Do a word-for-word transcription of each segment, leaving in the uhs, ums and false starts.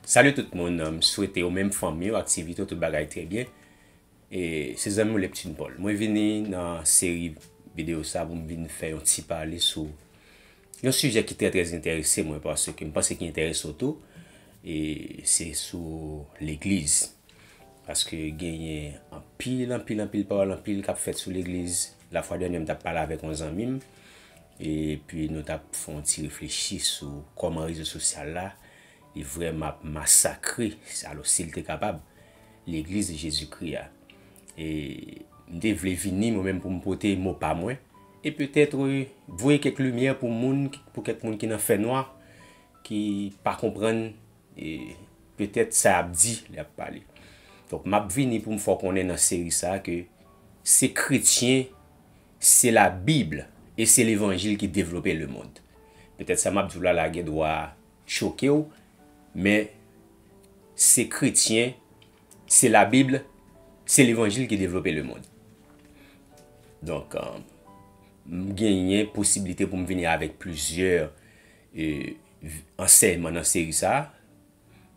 Salut tout moun, m swete ou menm, fanmi w, aktivite w, tout bagay trè byen. E se zanmi w Leptune Paul. Mwen vini nan seri videyo sa pou m vin fè yon ti pale sou yon sijè ki trè, trè enterese mwen, paske m panse ki enterese w tou. E se sou legliz. Paske genyen anpil, anpil, anpil pawòl, anpil k ap fèt sou legliz. Lafwa dènyè, m t ap pale avèk yon zanmi m. Epi nou t ap fè yon ti reflechi sou kòman rezo sosyal la, li vrèman ap masakre, alò si l te kapab, legliz Jezikri a. E m te vle vini, mwen menm, pou m pote mo pa mwen. E petèt, wi, voye kèk limyè pou moun, pou kèk moun ki nan fènwa, ki pa konprann, e, petèt sa y ap di lè y ap pale. Donk, m ap vini pou m fè w konnen nan seri sa a ke se kretyen, se Labib e se levanjil ki devlope lemonn. Petèt sa m ap di w la, la gen dwa choke w, men se kretyen, se Labib, se levanjil ki devlope lemonn. Donk, e, m genyen posiblite pou m vini avèk plizyè, e, ansèyman nan seri sa a,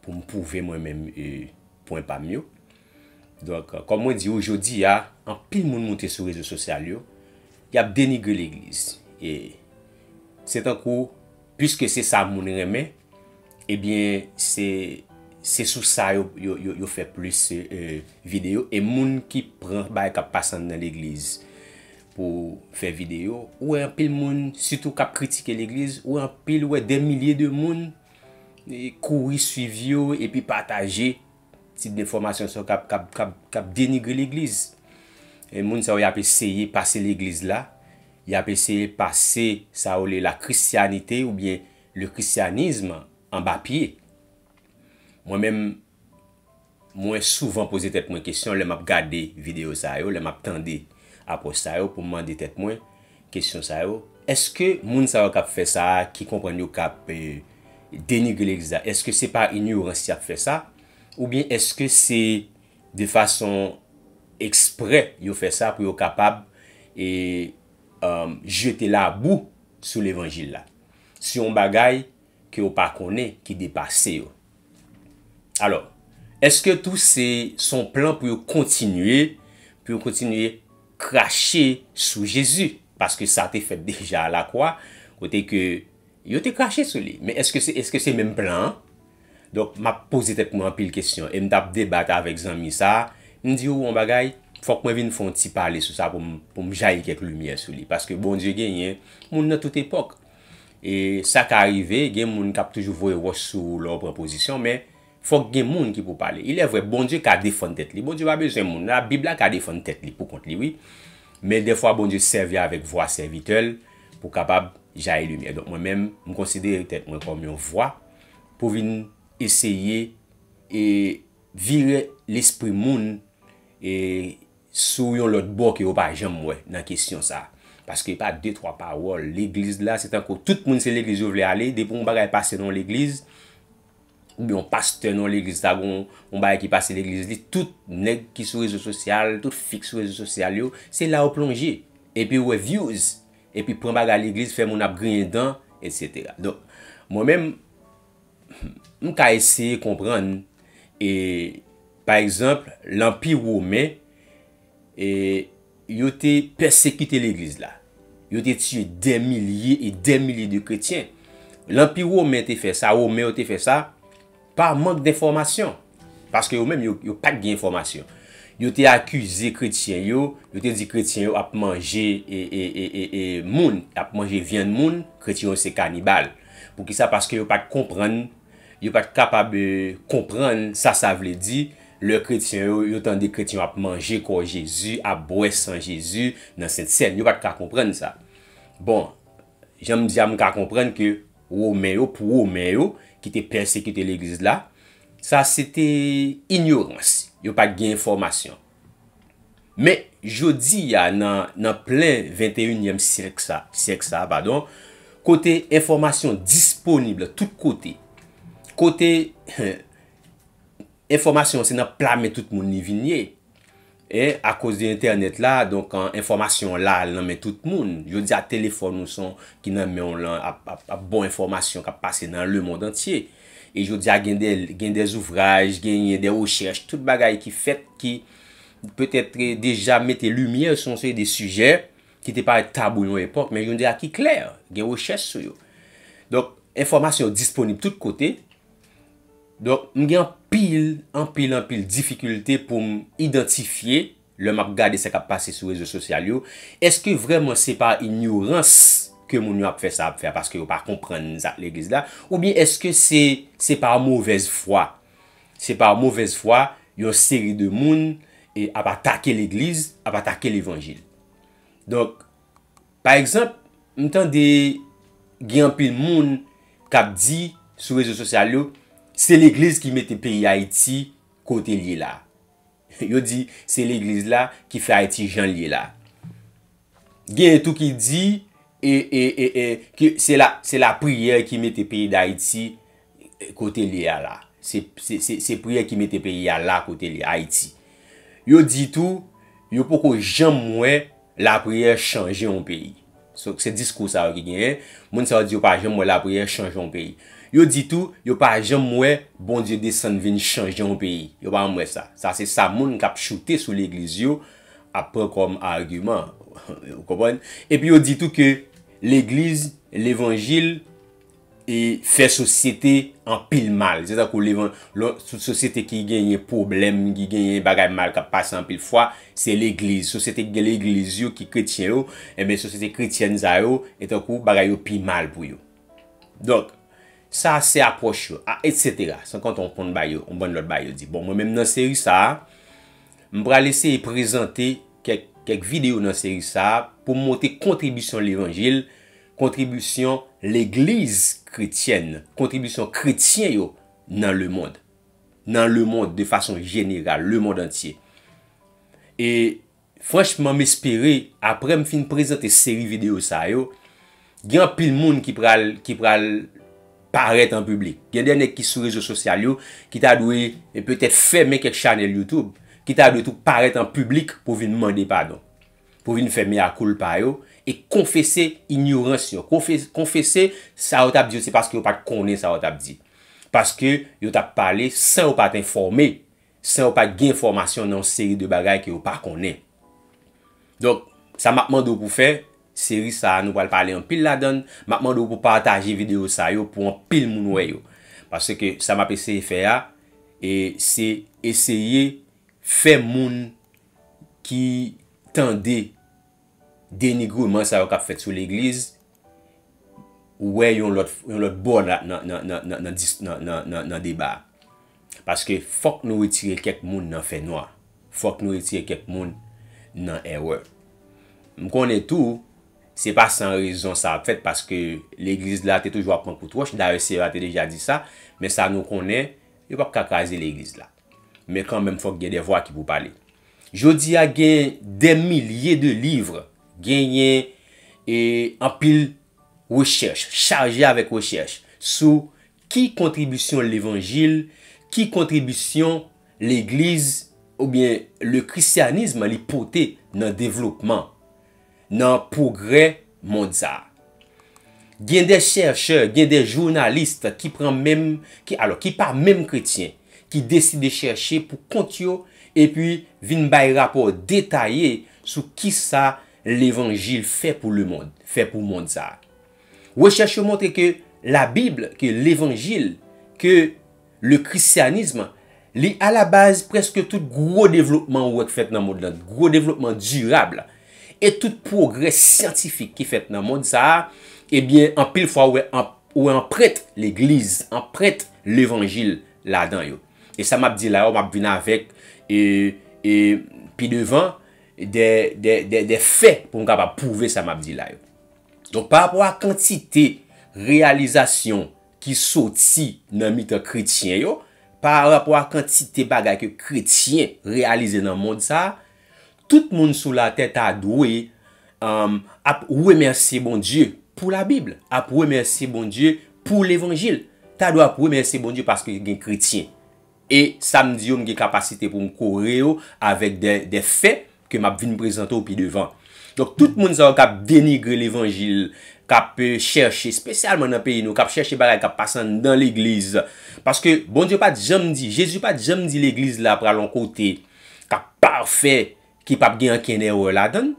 pou m pwouve mwen menm, e, pwen pa m yo. Donk, kòm mwen di w, jodi a, anpil moun moute sou rezo sosyal yo, y ap denigre legliz. E se tankou, piske se sa moun renmen, ebyen, se, se sou sa yo, yo, yo, yo fè plis, e, videyo. E moun ki pran bagay k ap pase anndan legliz pou fè videyo, ou wè anpil moun, sitou k ap kritike legliz, ou wè anpil, ou wè dè milye de moun, e, kouri swiv yo epi pataje tip de enfòmasyon sa yo k ap, k ap, k ap, k ap denigre legliz. E moun sa yo, y ap eseye pase legliz la, y ap eseye pase sa yo rele la Christianité oubyen le christianisme anba pye. Mwen menm, mwen souvan poze tèt mwen kesyon lè m ap gade videyo sa yo, lè m ap tande apwòch sa yo, pou m mande tèt mwen kesyon sa yo. Èske moun sa yo k ap fè sa a, ki konprann yo k ap, e, denigre legliz la, èske se pa inyorans y ap fè sa? Oubyen èske se de fason eksprè yo fè sa pou yo kapab, e, e, jete labou sou levanjil la, sou yon bagay ke yo pa konnen, ki depase yo? Alò, èske tou se, se yon plan pou yo kontinye, pou yo kontinye krache sou Jezi? Paske sa te fèt deja alakwa, kote ke yo te krache sou li. Men èske se, èske se menm plan an? Donk, m ap poze tèt mwen anpil kesyon. E m t ap debat avèk zanmi sa a. M di w yon bagay, fòk mwen vin fè yon ti pale sou sa pou m, pou m jayi kèk limyè sou li. Paske Bondye genyen moun nan tout epòk. E sa ka rive, gen moun k ap toujou voye wòch sou ou lè w pran pozisyon, men fòk gen moun ki pou pale. Il est vrai, Bondye ka defann tèt li. Bondye pa bezwen moun. Labib la ka defann tèt li pou kont li, wi. Men dèfwa, Bondye sèvi avèk vwa sèvitè l pou kapab jayi limyè. Donk, mwen menm, m konsidere tèt mwen kòm yon vwa pou vin eseye e vire lespri moun e sou yon lòt bò ke yo pa janm wè nan kesyon sa a. Paske pa de, twa pawòl. Legliz la, se tankou tout moun se legliz yo vle ale. Depi yon bagay pase nan yon legliz, oubyen yon pastè nan yon legliz, ta gon yon bagay ki pase legliz li, tout nèg ki sou rezo sosyal, tout fi k sou rezo sosyal yo, se la yo plonje. Epi wè views, epi pran bagay legliz, fè moun ap griyen dan, etsetera. Donk, mwen menm, m ka eseye konprann, e, pa egzanp, Lanpi Women, e, yo te pèsekite legliz la. Yo te tiye dè milye e dè milye de kretyen. Lanpi Women te fè sa, Women yo te fè sa, pa mank denfòmasyon. Paske yo menm, yo, yo pa t gen enfòmasyon. Yo te akize kretyen yo, yo te di kretyen yo ap manje, e, e, e, e, e, moun, ap manje vyann moun, kretyen yo se kanibal. Poukisa? Paske yo pa t konprann, yo pa t kapab, e, konprann sa sa vle di, lè kretyen yo, yo tande kretyen yo ap manje kò Jezi, ap bwè san Jezi nan Sentsèn. Yo pa t ka konprann sa. Bon, jan m di a, m ka konprann ke Women yo, pou Women yo, ki te pèsekite legliz la, sa se te inyorans. Yo pa t gen enfòmasyon. Men, jodi a, nan, nan plen venteyinyèm syèk sa, syèk sa, padon, kote enfòmasyon disponib tout kote, kote enfòmasyon se nan pla men tout moun li vin ye. E, akoz de entènèt la, donk, an, enfòmasyon la nan men tout moun. Jodi a, telefòn ou son ki nan men w lan ap, ap, ap ba w enfòmasyon k ap pase nan lemonn antye. E jodi a gen de, gen de zouvraj, genyen de rechèch, tout bagay ki fèt ki petèt deja mete limyè sou yon seri de sijè ki te parèt tabou yon epòk, men jodi a ki klè, gen rechèch sou yo. Donk, enfòmasyon yo disponib tout kote. Donk, m gen anpil, anpil, anpil difikilte pou m idantifye lè m ap gade sa k ap pase sou rezo sosyal yo. Èske vrèman se pa inyorans ke moun yo ap fè sa ap fè a paske yo pa konprann zak legliz la? Oubyen èske se, se pa movèz fwa? Se pa movèz fwa, yon seri de moun e ap atake legliz, ap atake levanjil. Donk, pa egzanp, m tande gen anpil moun k ap di sou rezo sosyal yo, se legliz ki mete peyi Ayiti kote l ye la. Yo di se legliz la ki fè Ayiti jan l ye la. Genyen tou ki di e, e, e, e, ke se la, se lapriyè ki mete peyi Dayiti kote l ye a la. Se, se, se, se priyè ki mete peyi a la kote l ye, Ayiti. Yo di tou, yo poko janm wè lapriyè chanje yon peyi. So, se diskou sa yo ki genyen. Moun sa yo di yo pa janm wè lapriyè chanje yon peyi. Yo di tou, yo pa janm wè Bondye desann vin chanje yon peyi. Yo pa janm wè sa. Sa se sa moun k ap choute sou legliz yo ap pran kòm agiman. Ou konprann? Epi yo di tou ke legliz, levanjil, e fè sosyete anpil mal. Se tankou levan, lò, tout sosyete ki genyen pwoblèm, ki genyen bagay mal k ap pase anpil fwa, se legliz. Sosyete ki gen legliz yo, ki kretyen yo, enben sosyete kretyèn sa yo, e tankou bagay yo pi mal pou yo. Donk, sa se apwòch yo, a, etsetera. San konte yon konn bay yo, yon bann lòt bay yo di. Bon, mwen menm nan seri sa a, m pral eseye prezante kèk, kèk videyo nan seri sa a pou m montre kontribisyon levanjil, kontribisyon legliz kretyèn, kontribisyon kretyen yo nan lemonn. Nan lemonn de fason jeneral, lemonn antye. E franchman, m espere, apre m fin prezante seri videyo sa yo, gen anpil moun ki pral, ki pral parèt an piblik. Gen de nèg ki sou rezo sosyal yo, ki ta dwe, e petèt fèmen kèk chanèl YouTube, ki ta dwe tou parèt an piblik pou vin mande padon. Pou vin fè mea culpa yo, e konfese inyorans yo. Konfe-, konfese sa yo t ap di yo, se paske yo pa t konnen sa yo t ap di. Paske yo t ap pale san yo pa t enfòme, san yo pa t gen enfòmasyon nan yon seri de bagay ke yo pa konnen. Donk, sa m ap mande w pou fè, seri sa a, nou pral pale anpil ladan l, m ap mande w pou pataje videyo sa yo pou anpil moun wè yo. Paske sa m ap eseye fè a, e se eseye fè moun ki tande denigreman sa yo k ap fèt sou legliz, wè yon lòt, yon lòt bò nan, nan, nan, nan, nan, nan dis-, nan, nan, nan, nan deba a. Paske fòk nou retire kèk moun nan fènwa. Fòk nou retire kèk moun nan èrè. M konnen tou, se pa san rezon sa ap fèt, paske legliz la te toujou ap pran kout wòch. Dayè, seyè a te deja di sa. Men sa nou konnen, yo p ap ka kraze legliz la. Men kanmenm, fòk gen de vwa ki pou pale. Jodi a, gen de milye de liv, genyen, e, anpil rechèch, chaje avèk rechèch sou ki kontribisyon levanjil, ki kontribisyon legliz oubyen le christianisme li pote nan devlopman, nan pwogrè mond sa a. Gen de chèchè, gen de jounalis ki pran menm, ki, alò, ki pa menm kretyen, ki deside chèche pou kont yo, epi vin bay rapò detaye sou kisa levanjil fè pou lemonn, fè pou mond sa a. Rechèch yo montre ke Labib, ke levanjil, ke le christianisme, li alabaz prèske tout gwo devlopman ou wè k fèt nan mond lan, gwo devlopman dirab, e tout pwogrè syantifik ki fèt nan mond sa a, ebyen, anpil fwa ou wè, an, ou wè anprent legliz, anprent levanjil ladan yo. E sa m ap di la yo, m ap vin avèk, e, e, pi devan, de, de, de, de fè pou m kapab pwouve sa m ap di la yo. Donk, pa rapò a kantite reyalizasyon ki soti nan mitan kretyen yo, pa rapò a kantite bagay ke kretyen reyalize nan mond sa a, tout moun sou latè ta dwe, um, ap remèsye Bondye pou Labib, ap remèsye Bondye pou levanjil, ta dwe ap remèsye Bondye paske gen kretyen. E sa m di yo, m gen kapasite pou m kore yo avèk de, de fè ke m ap vin prezante w pi devan. Donk, tout moun sa yo k ap denigre levanjil, k ap, eh, chèche, espesyalman nan peyi nou, k ap chèche bagay k ap pase anndan legliz. Paske Bondye pa t janm di, Jezi pa t janm di legliz la pral yon kote k ap pafè, ki p ap gen ankenn erè ladan l.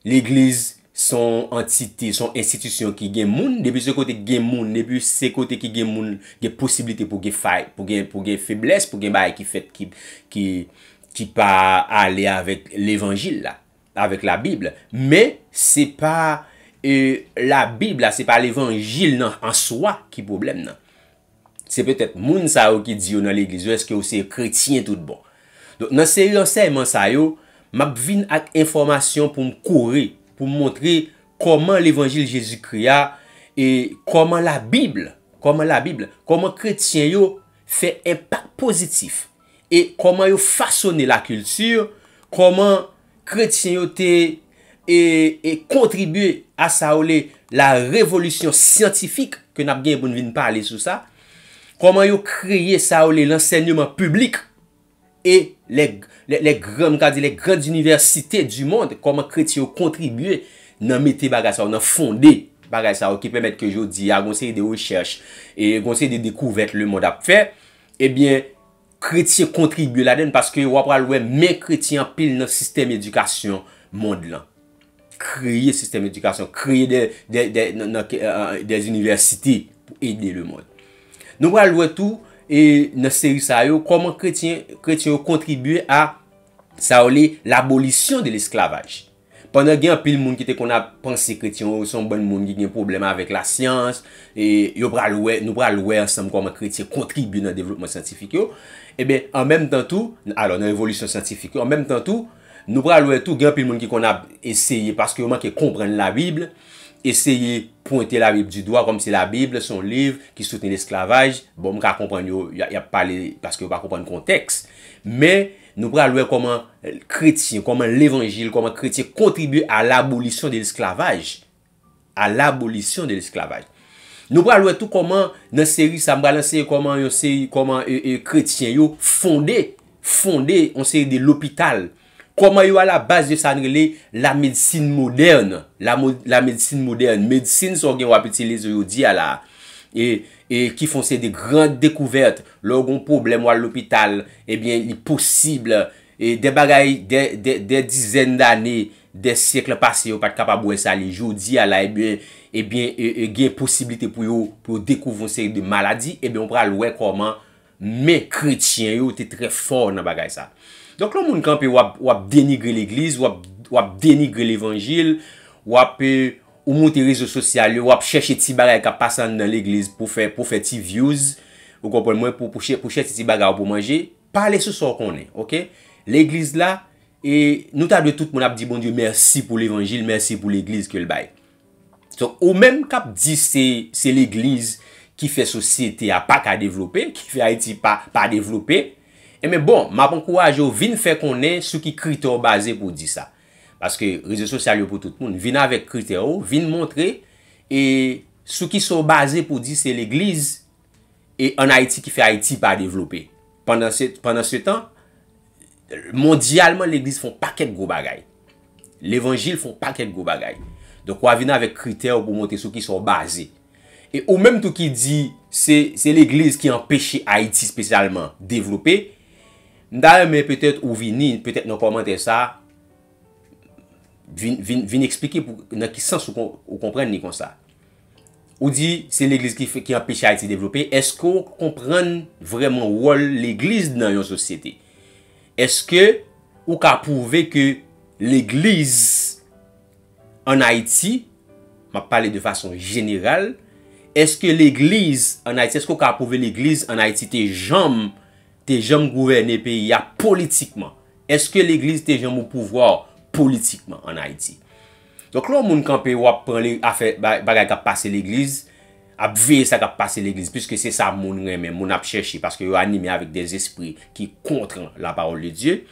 Legliz se yon antite, se yon enstitisyon ki gen moun. Depi se kote ki gen moun, depi se kote ki gen moun, gen posiblite pou gen fay, pou gen, pou gen feblès, pou gen bagay ki fèt ki, ki, ki pa ale avèk levanjil la, avèk Labib. Men, se pa, eh, Labib la, se pa levanjil nan an swa ki pwoblèm nan. Se petèt moun sa yo ki di yo nan legliz yo, èske yo se kretyen tout bon? Donk, nan seri ansèyman sa yo, m ap vin ak enfòmasyon pou m kore, pou m montre kòman levanjil Jezikri a, e kòman Labib, kòman Labib, kòman kretyen yo fè enpak pozitif, e kòman yo fasone lakilti, kòman kretyen yo te, e, e kontribye a sa yo le la revolisyon syantifik, ke n ap genyen pou n vin pale sou sa, kòman yo kreye sa yo le lansèyman piblik, e les, les, les grandes, m ka di, les grandes universités du monde, kòman kretyen yo kontribye nan mete bagay sa yo, nan fonde bagay sa yo, ki pèmèt ke jodi a, gon seri de rechèch, e gon seri de dekouvèt lemonn ap fè, ebyen, kretyen kontribye ladan l, paske w ap pral wè men kretyen anpil nan sistèm edikasyon mond lan. Kreye sistèm edikasyon, kreye de, de, de, nan, nan, euh, des universités pou ede lemonn. Nou pral wè tou, e nan seri sa yo, kòman kretyen, kretyen yo kontribye a sa yo le l'abolition de l'esclavage. Pandan gen anpil moun ki te konn ap panse kretyen yo se yon bann moun ki gen pwoblèm avèk lasyans, e yo pral wè, nou pral wè ansanm kòman kretyen kontribye nan devlopman syantifik yo. Ebyen, an menm tan tou, alò, nan revolisyon syantifik yo, an menm tan tou, nou pral wè tou, gen anpil moun ki konn ap eseye, paske yo manke konprann Labib, eseye pwente Labib di dwa, kòmsi Labib se yon liv ki soutni lesklavaj. Bon, m ka konprann yo, y a, y ap pale paske yo pa konprann kontèks. Men, nou pral wè kòman kretyen, kòman levanjil, kòman kretyen kontribye a labolisyon de lesklavaj. A labolisyon de lesklavaj. Nou pral wè tou kòman, nan seri sa, m pral anseye kòman yon seri, kòman, e, e, kretyen yo fonde, fonde yon seri de lopital. Kòman yo alabaz de sa n rele la médecine moderne, la mo-, la médecine moderne, medsin sa w gen w ap itilize jodi a la, e, e ki fè yon seri de gran dekouvèt. Lè w gen yon pwoblèm, w al lopital, ebyen, li posib, e de bagay, de, de, de dizèn dane, de syèk pase, yo pa t kapab wè sa, li jodi a la, ebyen, ebyen, e, e, gen posiblite pou yo, pou yo dekouvri yon seri de maladi, ebyen, w pral wè kòman men kretyen yo te trè fò nan bagay sa. Donk, lè yon moun kanpe, w ap, w ap denigre legliz, w ap, w ap denigre levanjil, w ap, e, ou moute rezo sosyal yo, w ap chèche ti bagay k ap pase anndan legliz pou fè, pou fè ti views, ou konprann mwen, pou, pou chè-, pou chèche ti bagay pou manje. Pale sou sa w konnen, oke? Legliz la, e nou ta dwe tout moun ap di Bondye mèsi pou levanjil, mèsi pou legliz ke l bay. So, ou menm k ap di se, se legliz ki fè sosyete a pa ka devlope, ki fè Ayiti pa, pa devlope, enben bon, m ap ankouraje w vin fè konnen sou ki kritè w baze pou w di sa. Paske rezo sosyal yo pou tout moun. Vin avèk kritè w, vin montre, e sou ki sa w baze pou w di se legliz e ann Ayiti ki fè Ayiti pa devlope. Pandan se, pandan se tan, mondyalman, legliz fè yon pakèt gwo bagay. Levanjil fè yon pakèt gwo bagay. Donk, w a vin avèk kritè w pou montre sou ki sa w baze. E ou menm tou ki di se, se legliz ki anpeche Ayiti espesyalman devlope, m ta renmen petèt ou vini, petèt nan kòmantè sa, vin, vin, vin eksplike pou, nan ki sans ou kon-, ou konprann li konsa. Ou di se legliz ki fè, ki anpeche Ayiti devlope. Èske w konprann vrèman wòl legliz nan yon sosyete? Èske ou ka pwouve ke legliz ann Ayiti, m ap pale de fason jeneral, èske legliz ann Ayiti, èske w ka pwouve legliz ann Ayiti te janm, te janm gouvène peyi a politikman? Èske legliz te janm o pouvwa politikman ann Ayiti? Donk, lè yon moun kanpe, w ap pran le, afè, ba-, bagay k ap pase legliz, ap veye sa k ap pase legliz, piske se sa moun renmen, moun ap chèche, paske yo anime avèk des esprits qui contre la parole de Dieu,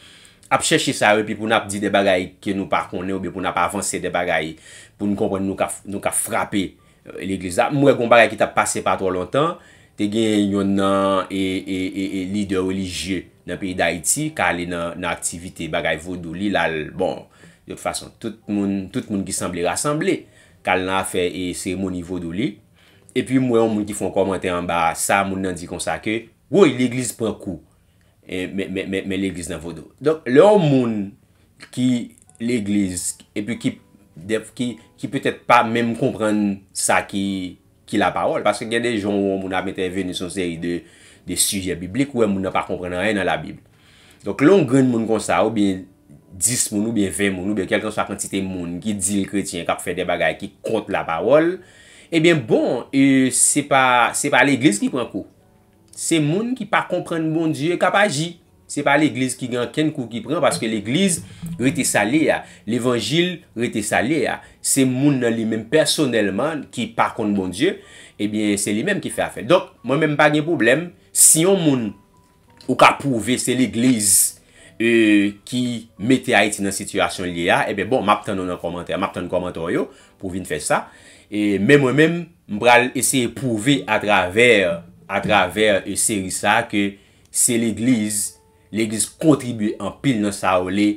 ap chèche sa yo, epi pou n ap di de bagay ke nou pa konnen, oubyen pou n ap avanse de bagay, pou n konprann nou ka, nou ka frape, e, legliz la. M wè gon bagay ki t ap pase pa twò lontan, te gen yonn nan, e, e, e, e lidè relijye nan peyi Dayiti k ale nan, nan aktivite bagay vodou li, l al, bon, de tout fason, tout moun, tout moun ki sanble rasanble. k al nan afè e seremoni vodou li. Epi m wè yon moun ki fè yon kòmantè anba sa, moun nan di konsa ke, woy, legliz pran kou. E, men, men, men, men legliz nan vodou. Donk, lè yon moun ki legliz, epi ki, de- ki, ki petèt pa menm konprann sa ki, ki lapawòl, paske gen de jan yon moun ap entèveni sou yon seri de, de sijè biblik, ou wè moun nan pa konprann anyen nan Labib. Donk, lè yon grenn moun konsa, oubyen dis moun, oubyen ven moun, oubyen kèlkanswa kantite moun ki di l kretyen, k ap fè de bagay ki kont lapawòl, ebyen, bon, e, se pa, se pa legliz ki pran kou. Se moun ki pa konprann Bondye k ap aji. Se pa legliz ki gen ankenn kou ki pran, paske legliz rete sa l ye a. Levanjil rete sa l ye a. Se moun nan li menm pèsonèlman ki pa konn Bondye, ebyen, se li menm ki fè afè l. Donk, mwen menm pa gen pwoblèm si yon moun ou ka pwouve se legliz, e, ki mete Ayiti nan sitiyasyon l ye a, ebyen, bon, m ap tann ou nan kòmantè, m ap tann kòmantè w yo pou w vin fè sa. E, men mwen menm, m pral eseye pwouve atravè, atravè, e, seri sa a ke se legliz, legliz kontribye anpil nan sa yo rele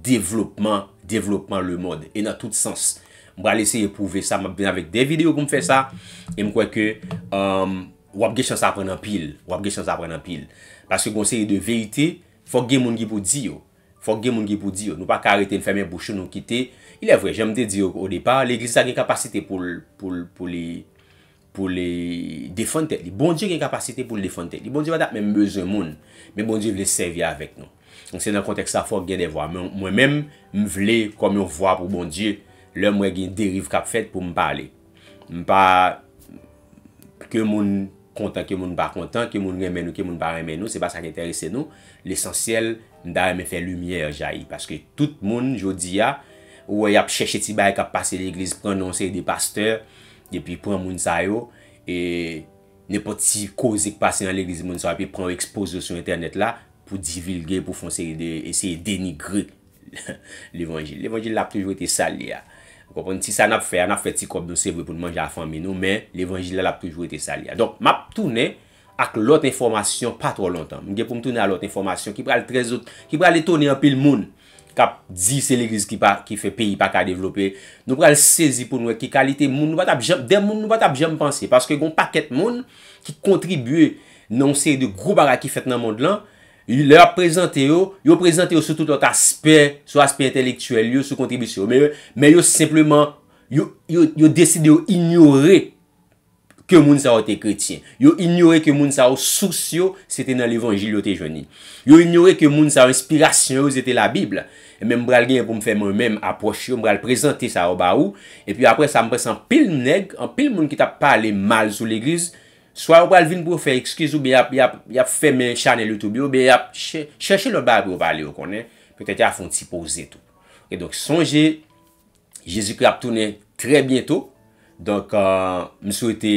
devlopman, devlopman lemonn, e nan tout sans. M pral eseye pwouve sa, m ap vin avèk de videyo pou m fè sa, e m kwè ke, um, w ap gen chans aprann anpil, w ap gen chans aprann anpil. Paske gen yon seri de verite, fòk gen moun ki pou di yo. Fòk gen moun ki pou di yo. Nou pa ka rete n fèmen bouch nou, nou kite. Il est vrai, jan m te di yo o depa, legliz la gen kapasite pou l, pou l, pou li, pou li defann tèt li. Bondye gen kapasite pou l defann tèt li. Bondye pa t ap menm bezwen moun, men Bondye vle sèvi avèk nou. Donk, se nan kontèks sa fòk gen de vwa. Men mwen menm, m vle kòm yon vwa pou Bondye, lè m wè gen deriv k ap fèt, pou m pale. M pa, ke moun kontan, ke moun pa kontan, ke moun renmen nou, ke moun pa renmen nou, se pa sa k enterese nou. Lesansyèl, m ta renmen fè limyè jayi, paske tout moun jodi a, ou wè y ap chèche ti bagay k ap pase legliz, pran non seri de pastè, epi pran moun sa yo, e nenpòt ti koze k pase nan legliz, moun sa yo, epi pran yo ekspoze yo sou entènèt la, pou divilge, pou fè yon seri de, eseye denigre levanjil. Levanjil la ap toujou rete sa l ye a. Ou konprann? Ti sa n ap fè a, n ap fè ti kòb nou, se vre, pou n manje a fanmi nou, men levanjil la, l ap toujou rete sa l ye a. Donk, m ap tounen ak lòt enfòmasyon pa twò lontan. M gen pou m tounen a lòt enfòmasyon ki pral trè zot-, ki pral etone anpil moun k ap di se legliz ki pa, ki fè peyi pa ka devlope. Nou pral sezi pou n wè ki kalite moun nou pa t ap janm, de moun nou pa t ap janm panse. Paske gen yon pakèt moun ki kontribye nan yon seri de gwo bagay ki fèt nan mond lan, lè y ap prezante yo, yo prezante yo sou tout lòt aspè, sou aspè entèlektyèl yo, sou kontribisyon yo. Men, men yo senpleman, yo, yo, yo deside yo inyore ke moun sa yo te kretyen. Yo inyore ke moun sa yo, sous yo, se te nan levanjil yo te jwenn li. Yo inyore ke moun sa yo, enspirasyon yo, se te Labib. Ebyen, m pral genyen pou m fè mwen menm apwòch yo, m pral prezante sa yo ba ou. Epi apre sa, m panse anpil nèg, anpil moun ki t ap pale mal sou legliz, swa yo pral vin pou yo fè ekskiz, oubyen y ap, y ap, y ap fèmen chanèl YouTube yo, oubyen y ap chè-, chèche lòt bagay pou yo pale, ou konnen. Petèt y a fè yon ti poze tou. E donk, sonje, Jezikri ap tounen trè byento. Donk, euh, m swete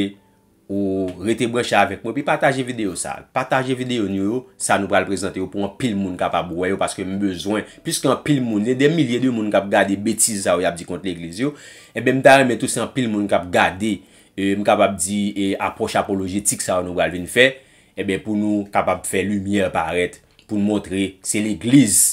ou rete branche avèk mwen, epi pataje videyo sa. Pataje videyo nou yo, sa nou pral prezante yo pou anpil moun kapab wè yo, paske m bezwen, piske anpil moun, gen de milye de moun k ap gade betiz sa yo y ap di kont legliz yo, ebyen, m ta renmen tou se anpil moun k ap gade, e, m kapab di, e, apwòch apolojetik sa yo nou pral vin fè, ebyen, pou nou kapab fè limyè parèt, pou n montre se legliz,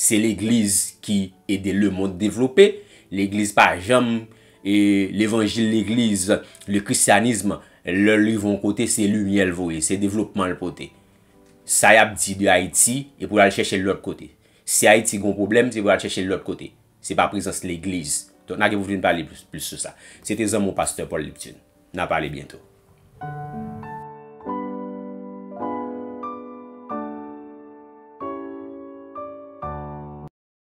se legliz ki ede lemonn devlope. Legliz pa janm, e, levanjil legliz, le christianisme, lè l rive yon kote, se limyè l voye, se devlopman l pote. Sa y ap di de Ayiti, e pou l al chèche l lòt kote. Si Ayiti gen yon pwoblèm, se pou l al chèche l lòt kote. Se pa prezans legliz. Donk, n a gen pou vin pale plis, plis sou sa. Se te zanmi w, pastè Paul Liptune. N a pale byento.